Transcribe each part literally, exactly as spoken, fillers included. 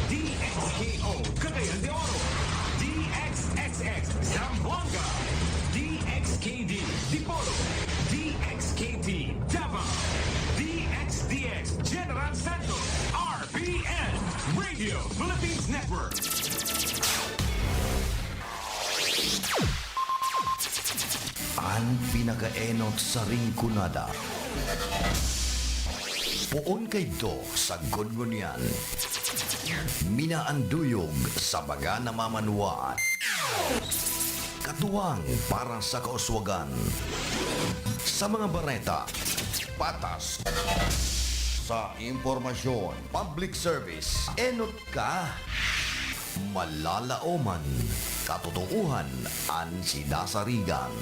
D X K O, Cagayan de Oro, D X X X, Zamboanga, D X K D, Dipolog, D X K T, Davao, D X D X, General Santos, R P N, Radio Philippines Network. An pinakaenot sa Rinconada. Poon kaidto sa Gudgunian. Minaanduyog sa baga na mamanwaan. Katuwang para sa kauswagan. Sa mga bareta, patas. Sa impormasyon, public service, enot ka. Malalaoman, katotoohan, an sidasarigan.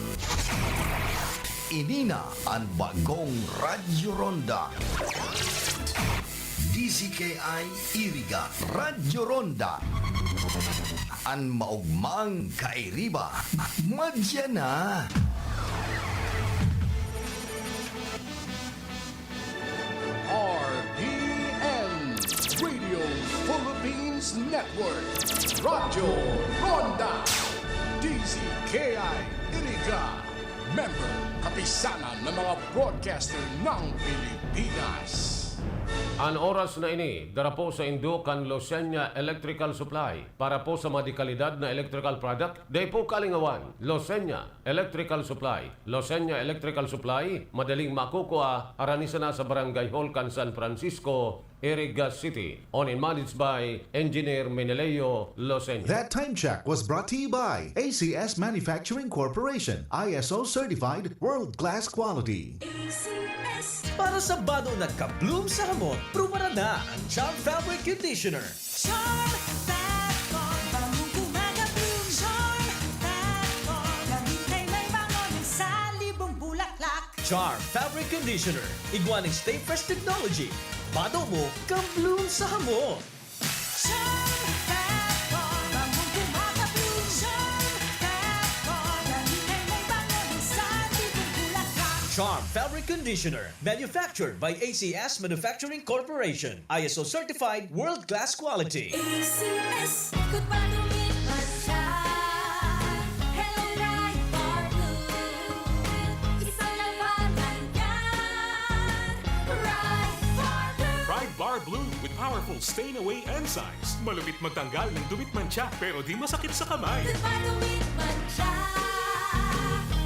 Ini na an bagong Radyo Ronda. D Z K I Iriga, Radyo Ronda. An maogmang kairiba, madya na. R P N, Radio Philippines Network, Radyo Ronda, D Z K I Iriga, member, Kapisanan ng mga Broadcaster ng Pilipinas. An oras na ini, dara po saindo kan Losenya Electrical Supply. Para po sa mga dekalidad na electrical product, dai po kalingawan, Losenya Electrical Supply. Losenya Electrical Supply, madaling makukua, harani sana sa Barangay Hall kan San Francisco, Iriga City. Owned and managed by Engineer Meneleo Losenya. That time check was brought to you by A C S Manufacturing Corporation, I S O certified, world-class quality. A C S. Para sa bado na ka-bloom sa hamot, prubaran na ang Charm Fabric Conditioner. Charm Fab Foam, bangong kumaga-bloom. Charm Fab Foam, gamit na may bango ng salibong bulaklak. Charm Fabric Conditioner, igwa nin Stay Fresh Technology. Bado mo, ka-bloom sa hamot. Charm Fab Foam, bangong kumaga-bloom. Charm Fab Foam, gamit na may bango ng salibong bulaklak. Charm Fabric Conditioner, manufactured by A C S Manufacturing Corporation. I S O certified, world-class quality. A C S, kung paano mantsa. Hello, Pride Bar Blue. Isang labanan yan. Pride Bar Blue. Pride Bar Blue with powerful stain away enzymes. Malupit magtanggal ng dumit mantsa, pero di masakit sa kamay. Kung paano mantsa.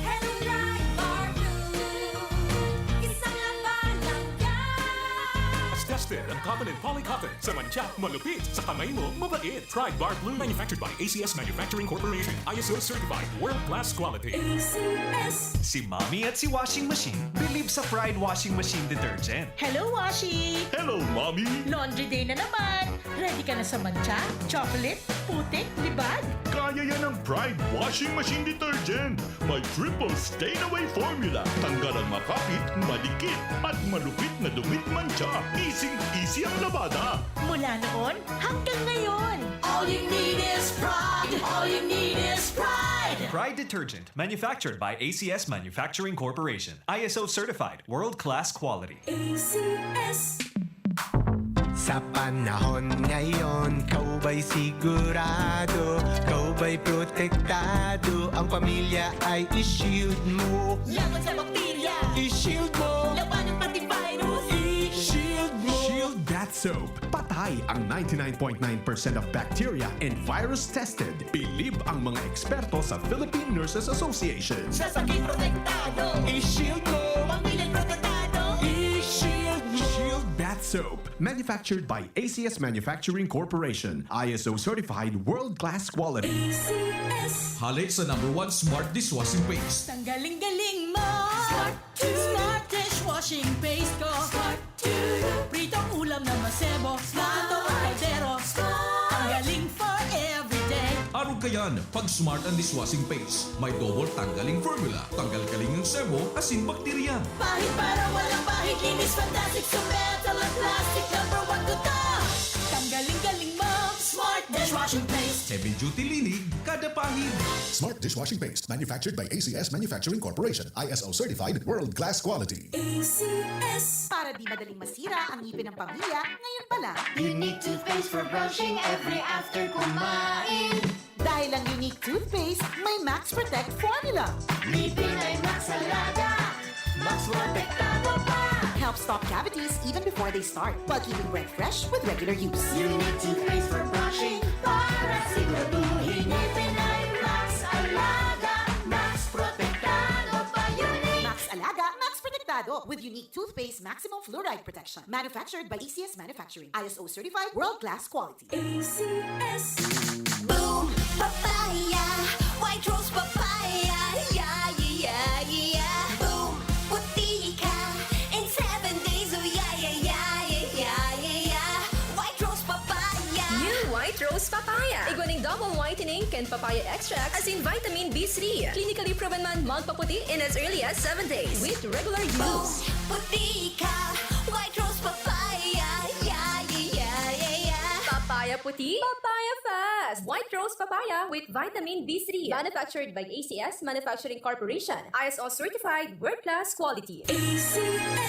Hello, Pride Bar Blue. Isang labanan yan. Tested ang cotton and polycotton. Sa mantsa, malupit. Sa kamay mo, mabait. Pride Bar Blue. Manufactured by A C S Manufacturing Corporation. I S O certified. World class quality. A C S. Si Mommy at si Washing Machine believe sa Pride Washing Machine Detergent. Hello, Washi! Hello, Mommy! Laundry day na naman! Ready ka na sa mantsa, chocolate, putik, libag? Kaya yan ng Pride Washing Machine Detergent. May triple stain away formula. Tanggal ang makapit, madikit, at malupit na dumit mantsa. Easing-easy ang labada. Mula noon hanggang ngayon. All you need is Pride. All you need is Pride. Pride Detergent, manufactured by A C S Manufacturing Corporation. I S O certified, world-class quality. A C S. Sa panahon ngayon, ikaw ba'y sigurado? Ikaw ba'y protektado? Ang pamilya ay i-shield mo. Laban sa bakterya. I-shield mo. Labanan pati virus. I-shield mo. Shield Bath Soap. Patay ang ninety-nine point nine percent of bacteria and virus tested. Bilib ang mga eksperto sa Philippine Nurses Association. Sa sakit protektado. I-shield mo. Pamilya protektado. I-shield mo. Shield Bath Soap. Manufactured by A C S Manufacturing Corporation. I S O certified world-class quality. A C S. Hale sa number one smart dishwashing paste. Tanggaling-galing mo. Smart to. Smart dishwashing paste ko. Smart to. Pritong ulam na masebo. Smart. Luto ang kaldero. Smart. Tanggaling for everyday. Arog ka yan. Pag Smart ang dishwashing paste, may double tanggaling formula. Tanggal-galing ang sebo, asin bakterya. Pahid para walang pahid, linis fantastic sa metal at plastic. Number one ko to. Tanggaling-galing mo. Smart dishwashing paste. Heavy duty linig kada pahid. Smart dishwashing paste, manufactured by A C S Manufacturing Corporation, I S O certified, world class quality. A C S. Para di madaling masira ang ngipin ng pamilya, ngayon pa lang. Unique toothpaste for brushing every after kumain. Dahil ang Unique Toothpaste may Max Protect Formula. Ngipin ay Max Alaga, Max Protektado pa. Helps stop cavities even before they start, while keeping breath fresh with regular use. Unique toothpaste for brushing para siguraduhin ngipin ay Max Alaga, Max Protektado pa. Unique. Max Alaga, Max Protektado with Unique Toothpaste Maximum Fluoride Protection. Manufactured by A C S Manufacturing. I S O certified, world class quality. A C S. Boom! Papaya! White Rose Papaya! Yeah, yeah, yeah, yeah! Boom! Puti ka! In seven days, oh yeah, yeah, yeah, yeah, yeah, yeah, yeah! White Rose Papaya! New White Rose Papaya. Igwaning double whitening kan papaya extract asin vitamin B three. Clinically proven man magpaputi in as early as seven days with regular use. Puti ka! White Rose Papaya! Yeah, yeah, yeah, yeah, yeah! Papaya puti, papaya fast. White Rose Papaya with vitamin B three. Manufactured by A C S Manufacturing Corporation. I S O certified, world class quality. A C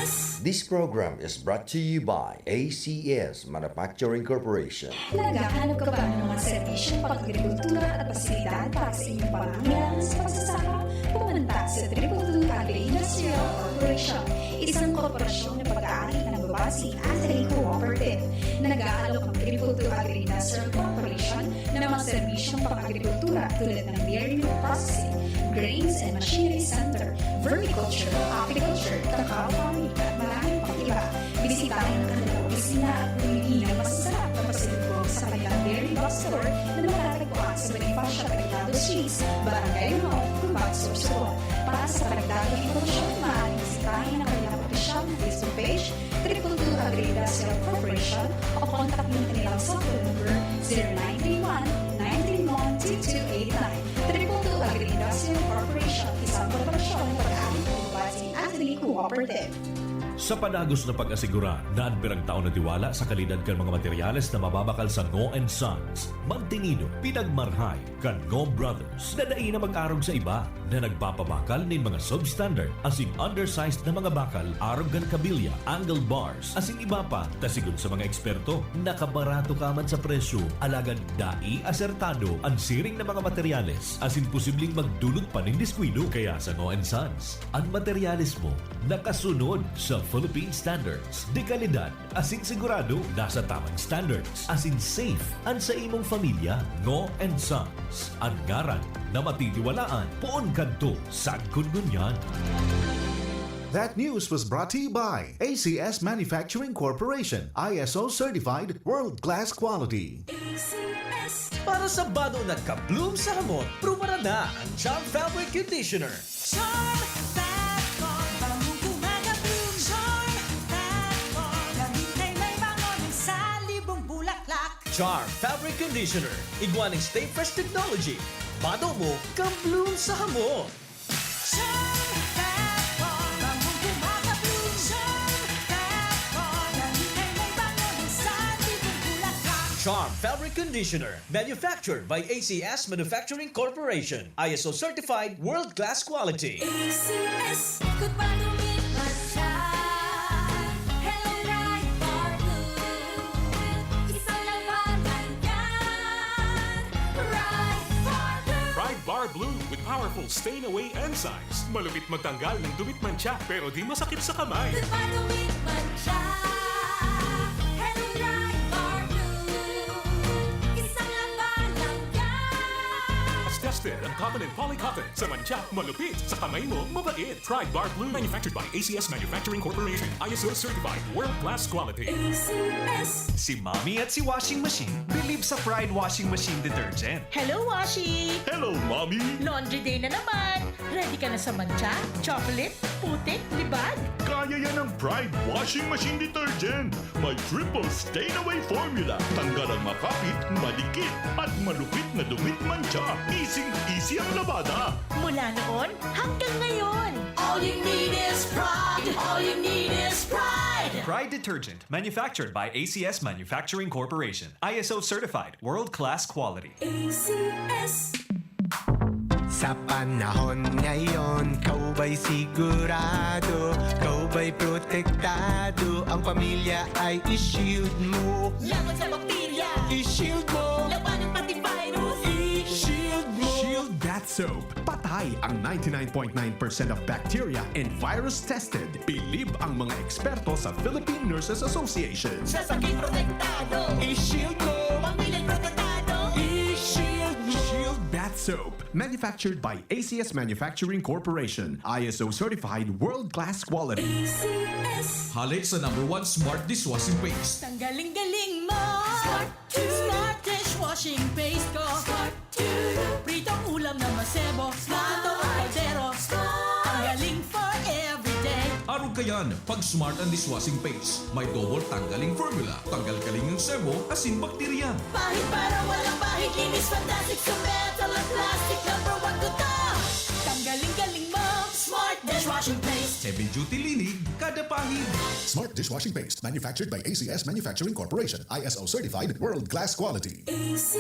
S. This program is brought to you by A C S Manufacturing Corporation. Naghahanap ka ba ng mga serbisyong pang-agrikultura at pasilidad para sa inyong pangangailangan sa pagsasaka? Pumunta sa Triple Two Agri-Industrial Corporation, isang korporasyon na pag-aari na nagbabase sa Anthony Cooperative. Nag-aalok ang Triple Two Agri-Industrial Corporation ng mga serbisyong pang-agrikultura tulad ng dairy milk processing, grains and machinery center, vermiculture, apiculture, cacao farming, at maraming pang iba. Bisitahin ang kanilang opisina at bumili ng masasarap na pasalubong sa kanilang dairy box store na matatagpuan sa Bonifacio Arellano Street, Barangay Limao, Gumbag, Sorsogon. Para sa karagdagang impormasyon, maaaring bisitahin ang kanilang opisyal na Facebook page, Triple Two Agri-Industrial Corporation, o contact ng kanilang cellphone number zero nine three one, nine three one, two two eight nine. Triple Two Agri-Industrial Corporation, isang korporasyon na pag-aari ng Anthony Cooperative. Sa padagos na pag-asigurar na an pirang taon na tiwala sa kalidad kan mga materyales na mababakal sa Ngo and Sons, magtinido, pinagmarhay kan Ngo Brothers na dai na mag-arog sa iba, na nagpapabakal nin mga substandard asin undersized na mga bakal arog kan kabilya, angle bars, asin iba pa, ta sigon sa mga eksperto, nakabarato ka man sa presyo, alagad dai asertado an siring na mga materyales asin posibleng magdulot pa nin diskuido. Kaya sa Ngo and Sons, an materyales mo nakasunod sa Philippine Standards de Calidad asin sigurado nasa tamang standards asin safe an sa imong familya. Ngo and Sons, an ngaran na matitiwalaan poon kadto sagkod ngunyan. That news was brought to you by A C S Manufacturing Corporation, I S O certified, world-class quality. A C S. Para sa bado nagka-bloom sa hamot, prubaran na ang Charm Fabric Conditioner. Charm Fat Foam, bangong gumagabloom. Charm Fat Foam, gamit na may bango ng salibong bulaklak. Charm Fabric Conditioner. Igwa ning Stay Fresh Technology. Bado mo, ka-bloom sa hamot. Charm Fat Foam, bangong gumagabloom. Charm Fat Foam, gamit na may bango ng salibong bulaklak. Charm Fabric Conditioner. Manufactured by A C S Manufacturing Corporation. I S O certified, world-class quality. A C S. Goodbye to me, Masha. Hello, Pride Bar Blue. Isang labanan yan. Pride Bar Blue. Pride Bar Blue with powerful stain away enzymes. Malupit magtanggal ng dumit mantsa pero di masakit sa kamay. Goodbye to me, Masha. Hello, Pride Bar Blue. Isang labanan yan. Tested ang cotton and poly cotton. Sa mantsa, malupit. Sa kamay mo, mabait. Pride Bar Blue. Manufactured by A C S Manufacturing Corporation. I S O certified. World class quality. A C S. Si Mommy at si Washing Machine believe sa Pride Washing Machine Detergent. Hello, Washi! Hello, Mommy! Laundry day na naman! Ready ka na sa mantsa, chocolate, putik, libag? Kaya yan ng Pride Washing Machine Detergent. May triple stain away formula. Tanggal ang makapit, madikit, at malupit na dumit mantsa. Easy-easy ang labada. Mula noon hanggang ngayon. All you need is Pride. All you need is Pride. Pride detergent, manufactured by A C S Manufacturing Corporation. I S O certified, world-class quality. A C S. Sa panahon ngayon, kau ba'y sigurado? Kau ba'y protektado? Ang pamilya ay i-shield mo. Laban sa bakterya. I-shield mo. Labanan pati virus. I-shield mo. Shield Bath Soap. Patay ang ninety-nine point nine percent of bacteria and virus tested. Bilib ang mga eksperto sa Philippine Nurses Association. Sa sakit protektado. I-shield mo. Pamilya protektado. I-shield mo. Shield Bath Soap. Manufactured by A C S Manufacturing Corporation. I S O certified world-class quality. A C S. Hale sa number one smart dishwashing paste. Tanggaling galing mo. Smart. Smart dishwashing paste ko. Smart. Pritong ulam na masebo. Smart. Kaldero. Smart. Tanggaling for everyday. Arog kayan, pag smart ang dishwashing paste. May double tanggaling formula. Tanggal kaling ng sebo, asin bakterya. Pahid para walang pahid. Linis fantastic sa metal at plastic. Number one ko to. Tanggaling galing mo. Smart dishwashing paste. Heavy duty linig, kada pahid. Smart dishwashing paste, manufactured by A C S Manufacturing Corporation, I S O certified, world-class quality. A C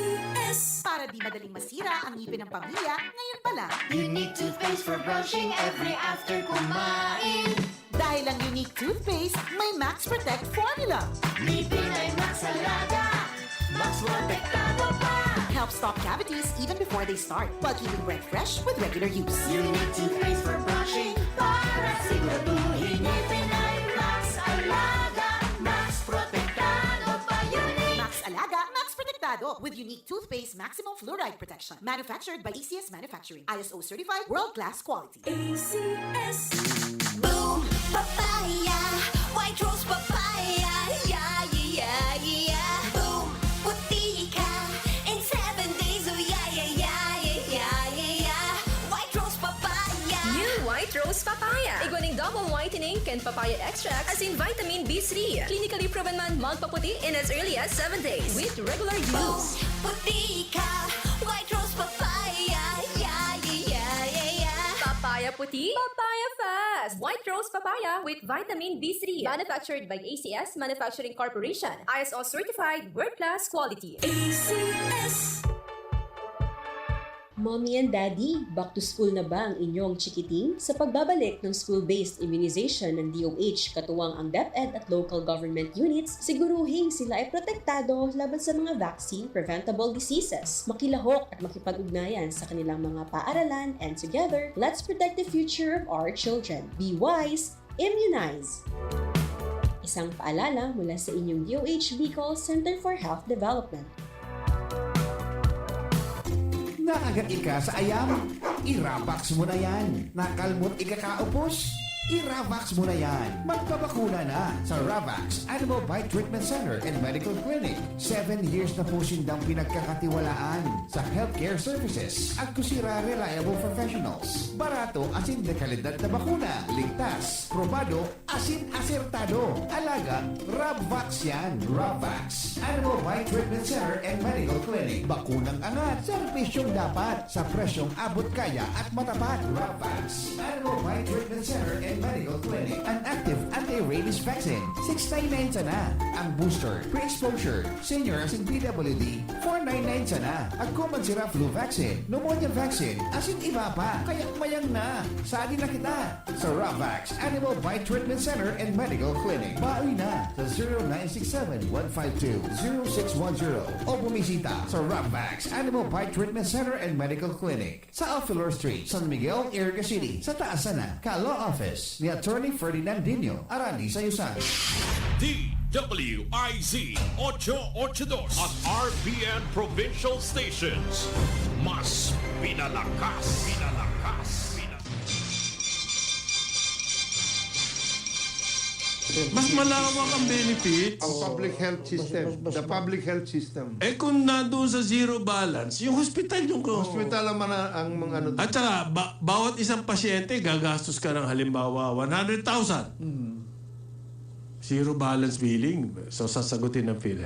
S. Para di madaling masira ang ngipin ng pamilya, ngayon pa lang. Unique toothpaste for brushing every after kumain. Dahil ang Unique Toothpaste may Max Protect Formula. Ngipin ay Max Alaga. Max Protektado pa. Helps stop cavities even before they start, while keeping breath fresh with regular use. Unique toothpaste for brushing. Para siguraduhin ngipin ay Max Alaga. Max Protektado pa. Unique. Max Alaga, Max Protektado with Unique Toothpaste Maximum Fluoride Protection. Manufactured by A C S Manufacturing. I S O certified, world-class quality. A C S. Boom! Papaya! White Rose Papaya! Yeah, yeah, yeah, yeah! Boom! Puti ka! In seven days, oh yeah, yeah, yeah, yeah, yeah, yeah! White Rose Papaya! New White Rose Papaya. Igwa nin double whitening kan papaya extract asin vitamin B three. Clinically proven man magpaputi in as early as seven days with regular Boom! Use. Puti ka! White Rose Papaya! Yeah, yeah, yeah, yeah, yeah! Papaya puti, papaya fast. White Rose Papaya with vitamin B three. Manufactured by A C S Manufacturing Corporation. I S O certified, world-class quality. A C S. Mommy and Daddy, back to school na ba ang inyong chikiting? Sa pagbabalik ng school-based immunization ng D O H, katuwang ang DepEd at local government units, siguruhing sila ay protektado laban sa mga vaccine-preventable diseases. Makilahok at makipag-ugnayan sa kanilang mga paaralan, and together, let's protect the future of our children. Be wise, immunize! Isang paalala mula sa inyong D O H Bicol Center for Health Development. Nakagat ika sa ayam? I-Ravax mo na yan. Nakalmot ika kaupos? I-Ravax mo na yan. Magpabakuna na sa Ravax Animal Bite Treatment Center and Medical Clinic. Seven years na po sindang pinagkakatiwalaan sa healthcare services. Agkusira reliable professionals. Barato asin de kalidad na bakuna. Ligtas, probado, asin asertado. Alagang Rabvax yan. Rabvax. Animal Bite Treatment Center and Medical Clinic. Bakunang angat, serbisyong dapat, sa presyong abot kaya at matapat. Rabvax. Animal Bite Treatment Center and Medical Clinic. An active anti-rabies vaccine, six nine nine sana. Ang booster, pre-exposure, senior asin P W D, four nine nine sana. Agkuman sira flu vaccine, pneumonia vaccine, asin iba pa. Kaya mayang na. Sadi na kita. Sa Ravax Animal Bite Treatment Center and Medical Clinic. Bawi na sa zero nine six seven, one five two, zero six one zero o bumisita sa Ravax Animal Bite Treatment Center and Medical Clinic sa Alfilor Street, San Miguel, Iriga City, sa taas sana ka Law Office ni Attorney Ferdinand Dino, Arani sa Yusan. D W I Z ocho ocho dos at R B N Provincial Stations. Mas pinalakas, pinalakas, pinalakas. Mas malawak ang benefits. Ang public health system. The public health system. Eh kung nandoon sa zero balance, yung hospital yung ko. Hospital ang mga, ang mga ano. At saka, ba- bawat isang pasyente, gagastos ka ng halimbawa, one hundred thousand. Zero balance billing. So, sasagutin ng PhilHealth.